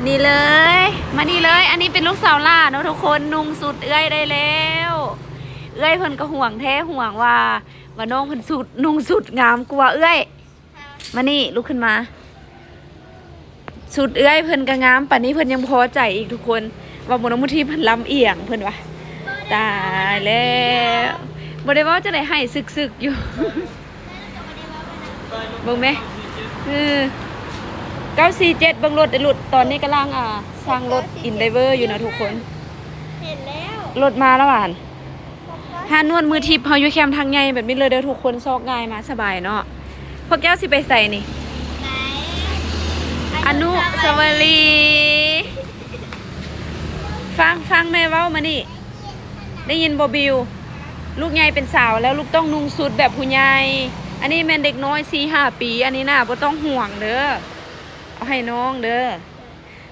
ນີ້ເລີຍ ມານີ້ເລີຍ ອັນນີ້ເປັນລູກສາວຫຼ້າເນາະທຸກຄົນ ນຸ່ງຊຸດເອື້ອຍໄດ້ແລ້ວ. ເອື້ອຍເພິ່ນກໍຫ່ວງແທ້ຫ່ວງວ່າ ວ່ານ້ອງເພິ່ນຊຸດ ນຸ່ງຊຸດງາມກວ່າເອື້ອຍ. ມານີ້ ລຸກຂຶ້ນມາ. ຊຸດເອື້ອຍເພິ່ນກໍງາມປານນີ້ ເພິ່ນຍັງພໍໃຈອີກທຸກຄົນ ວ່າໝູນ້ອງມຸທິເພິ່ນລຳອຽງເພິ່ນວ່າ. ຕາຍແລ້ວ ບໍ່ໄດ້ເວົ້າຈັ່ງໃດ ໄຫ້ຊຶກໆຢູ່. ເບິ່ງແມ ເອີ ເກົ້າສີ່ເຈັດ ເບິ່ງລົດ ລົດຕອນນີ້ກຳລັງ ອ່າ ສ້າງລົດ Endeavour ຢູ່ນະທຸກຄົນ. ເຫັນແລ້ວ ລົດມາແລ້ວຫວານ. ຮ້ານນວດມືທິບເຮົາຢູ່ແຄມທາງໃຫຍ່ແບບນີ້ເລີຍເດີທຸກຄົນ ຊອກງ່າຍມາສະບາຍເນາະ. ພວກເຈົ້າຊິໄປໃສນີ້? ໄປ ອະນຸສາວະລີ. ຟັງ ຟັງແມ່ເວົ້າມານີ້ ໄດ້ຍິນບໍ່ບິວ? ລູກໃຫຍ່ເປັນສາວແລ້ວ ລູກຕ້ອງນຸ່ງຊຸດແບບຜູ້ໃຫຍ່. ອັນນີ້ແມ່ນເດັກນ້ອຍສີ່ຫ້າປີ ອັນນີ້ນະ ບໍ່ຕ້ອງຫ່ວງເດີ ເອົາໃຫ້ນ້ອງເດີ.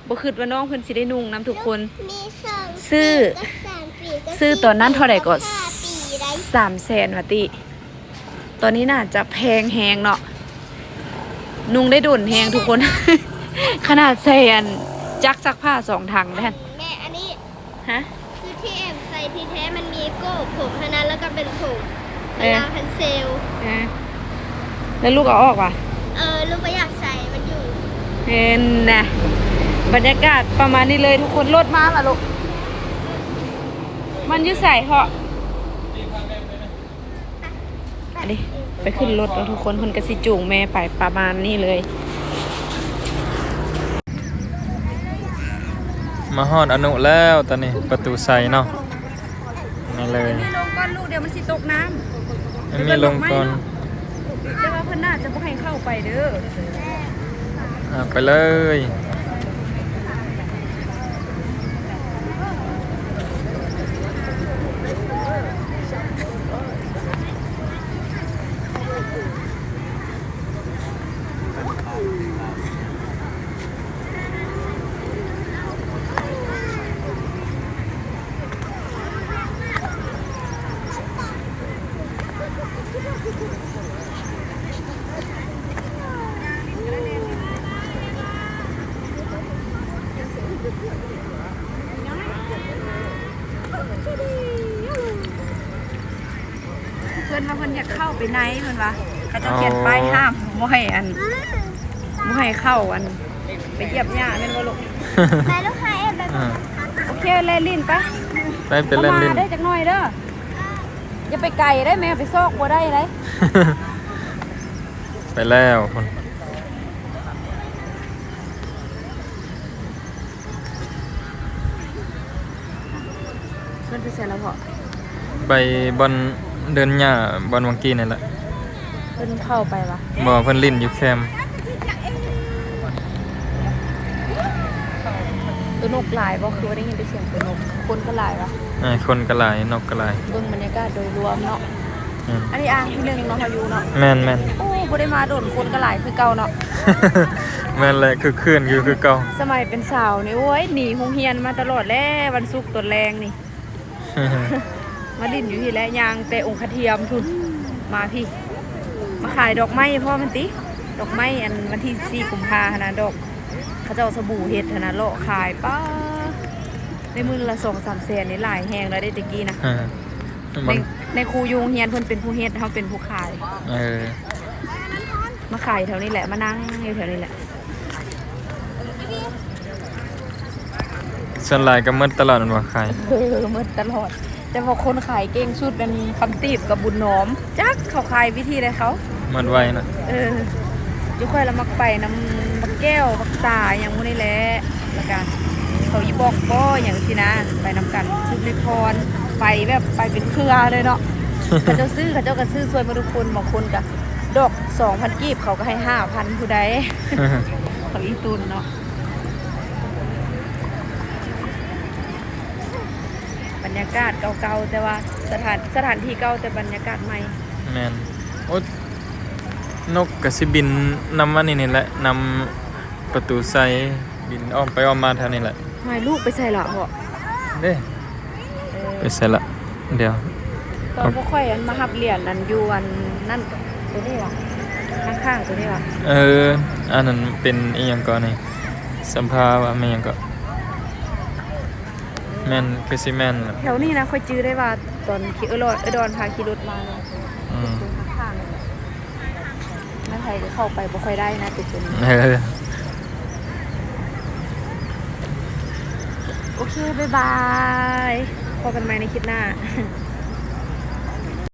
ບໍ່ຄິດວ່ານ້ອງເພິ່ນຊິໄດ້ນຸ່ງນຳທຸກຄົນ. ມີສອງ ຊື້ ປີກັບສາມປີ ຊື້ຕອນນັ້ນເທົ່າໃດກໍ ຫ້າປີໄດ໋ ສາມແສນວ່າຕິ. ຕອນນີ້ໜ້າຈະແພງແຮງເນາະ ນຸ່ງໄດ້ດົນແຮງທຸກຄົນ. ຂະໜາດໃສ່ອັນຈັກຊັກຜ້າສອງຖັງແທ້. ແມ່ ອັນນີ້ ຮະ? ຊຸດທີ່ແອບໃສ່ທີ່ແທ້ມັນມີໂກ້ຜົມຫັ້ນນະ ແລ້ວກໍເປັນຜົມ ເອີ ລາພັນເຊວ. ເອີ ແລ້ວລູກເອົາອອກຫວາ? ເອີ ລູກບໍ່ຢາກໃສ່ ມັນຢູ່. ເຫັນນະ ບັນຍາກາດປະມານນີ້ເລີຍທຸກຄົນ. ລົດມາຫວາລູກ? ມັນຢູ່ໃສເພາະ? ອັນນີ້ໄປຂຶ້ນລົດແລ້ວທຸກຄົນ ເພິ່ນກໍຊິຈູງແມ່ໄປປະມານນີ້ເລີຍ. ມາຮອດອະນຸແລ້ວ ຕອນນີ້ປະຕູໄຊເນາະ. ນີ້ເລີຍ ມີລົງກ່ອນລູກ ດຽວມັນຊິຕົກນ້ຳ. ມີລົງກ່ອນ ແຕ່ວ່າເພິ່ນໜ້າຈະບໍ່ໃຫ້ເຂົ້າໄປເດີ. ອ່າ ໄປເລີຍ. ເພິ່ນວ່າເພິ່ນຢາກເຂົ້າໄປໃນ ເພິ່ນວ່າ ເຂົາເຈົ້າຂຽນປ້າຍຫ້າມ ອໍ ບໍ່ໃຫ້ອັນ ບໍ່ໃຫ້ເຂົ້າອັນ ໄປຢຽບຫຍ້າແມ່ນບໍ່ລູກ? ໄປລູກ ຫາແອບໄປ. ອ່າ ໂອເຄ ແລ່ນຫຼິ້ນໄປ. ໄປ ໄປແລ່ນຫຼິ້ນ ເຂົ້າມາເດີ ຈັກໜ່ອຍເດີ. ຢ່າໄປໄກໄດ໋ ແມ່ໄປຊອກບໍ່ໄດ້ໄດ໋. ໄປແລ້ວພຸ້ນ. ເພິ່ນໄປໃສລະເພາະ? ໄປບ່ອນເດີ່ນຫຍ້າ ບ່ອນຫວ່າງກີ້ນີ້ແຫຼະ. ເພິ່ນເຂົ້າໄປຫວາ? ບໍ່ ເພິ່ນຫຼິ້ນຢູ່ແຄມ. ໂຕນົກຫຼາຍບໍ່? ຄືວ່າໄດ້ຍິນແຕ່ສຽງໂຕນົກ. ຄົນກໍຫຼາຍຫວາ? ເອີ ຄົນກໍຫຼາຍ ນົກກໍຫຼາຍ. ເບິ່ງບັນຍາກາດໂດຍລວມເນາະ. ອືມ ອັນນີ້ອ່າງທີໜຶ່ງເນາະ ເຮົາຢູ່ເນາະ. ແມ່ນໆ. ໂອ້ ບໍ່ໄດ້ມາດົນ ຄົນກໍຫຼາຍຄືເກົ່າເນາະ. ແມ່ນແຫຼະ ຄຶກຄື້ນຢູ່ຄືເກົ່າ. ສະໄໝເປັນສາວນີ້ ໂອ້ຍ ໜີໂຮງຮຽນມາຕະຫຼອດແຫຼະ ວັນສຸກຕອນແລງນີ້ ມາຫຼິ້ນຢູ່ພີ້ແຫຼະ ຍ່າງແຕ່ອົງຄະທຽມພຸ້ນ ມາພີ້ ມາຂາຍດອກໄມ້ພ້ອມຫັ້ນຕິ. ດອກໄມ້ອັນວັນທີສີ່ກຸມພາຫັ້ນນະ ດອກ ເຂົາເຈົ້າເອົາສະບູເຮັດຫັ້ນນະ ເລາະຂາຍ ປ້າ ໄດ້ມື້ລະສອງສາມແສນນີ້ ຫຼາຍແຮງແລ້ວເດ້ແຕ່ກີ້ນະ. ເອີ ໃນ ໃນຄູຢູ່ໂຮງຮຽນເພິ່ນເປັນຜູ້ເຮັດ ເຮົາເປັນຜູ້ຂາຍ. ເອີ ມາຂາຍແຖວນີ້ແຫຼະ ມານັ່ງຢູ່ແຖວນີ້ແຫຼະ. ສ່ວນຫຼາຍກໍໝົດຕະຫຼອດແມ່ນບໍ່ ຂາຍ? ເອີ ໝົດຕະຫຼອດ ແຕ່ວ່າຄົນຂາຍເກັ່ງສຸດແມ່ນຄຳຕີບກັບບຸນນອມ ຈັກເຂົາຂາຍວິທີໃດເຂົາ ໝົດໄວເນາະ. ເອີ ຢູ່ຂ້ອຍລະມັກໄປນຳບັກແກ້ວ ບັກສາ ຫຍັງໝູ່ນີ້ແຫຼະ ລະກະເຂົາອີ່ບອກບໍ່ ຫຍັງຊີ້ນະ ໄປນຳກັນ ສຸດລິພອນ ໄປແບບໄປເປັນເຄືອເລີຍເນາະ. ເຂົາເຈົ້າຊື້ ເຂົາເຈົ້າກໍຊື້ຊ່ວຍໝົດທຸກຄົນ ບາງຄົນກໍ ດອກສອງພັນກີບ ເຂົາກໍໃຫ້ຫ້າພັນຜູ້ໃດ ເຂົາອີ່ຕຸນເນາະ. ບັນຍາກາດເກົ່າໆ ແຕ່ວ່າສະຖານ ສະຖານທີ່ເກົ່າ ແຕ່ບັນຍາກາດໃໝ່. ແມ່ນ. ໂອ້ ນົກກໍຊິບິນນຳອັນນີ້ນີ້ແຫຼະ ນຳປະຕູໄຊ ບິນອ້ອມໄປອ້ອມມາແຖວນີ້ແຫຼະ. ຫາຍ ລູກໄປໃສລະເພາະ? ເດ້ ເອີ ໄປໃສລະ? ດຽວ ຕອນພວກຂ້ອຍອັນມາຮັບຫຼຽນອັນຢູ່ອັນນັ້ນ ໂຕນີ້ຫວາ? ຂ້າງໆ ໂຕນີ້ຫວາ? ເອີ ອັນນັ້ນເປັນອີ່ຫຍັງເກາະນີ້? ສຳພາວ່າແມ່ນຫຍັງເກາະ ແມ່ນ ຄືຊິແມ່ນແຫຼະ ແຖວນີ້ນະ ຂ້ອຍຈື່ໄດ້ວ່າຕອນຂີ່ ເອີ ເອື້ອຍດອນພາຂີ່ລົດມາເນາະ ອືມ ທາງນັ້ນ ໃຜກໍເຂົ້າໄປບໍ່ຄ່ອຍໄດ້ນະ ຈຸດນີ້ ເອີ ໂອເຄ ບາຍບາຍ ພົບກັນໃໝ່ໃນຄລິບໜ້າ.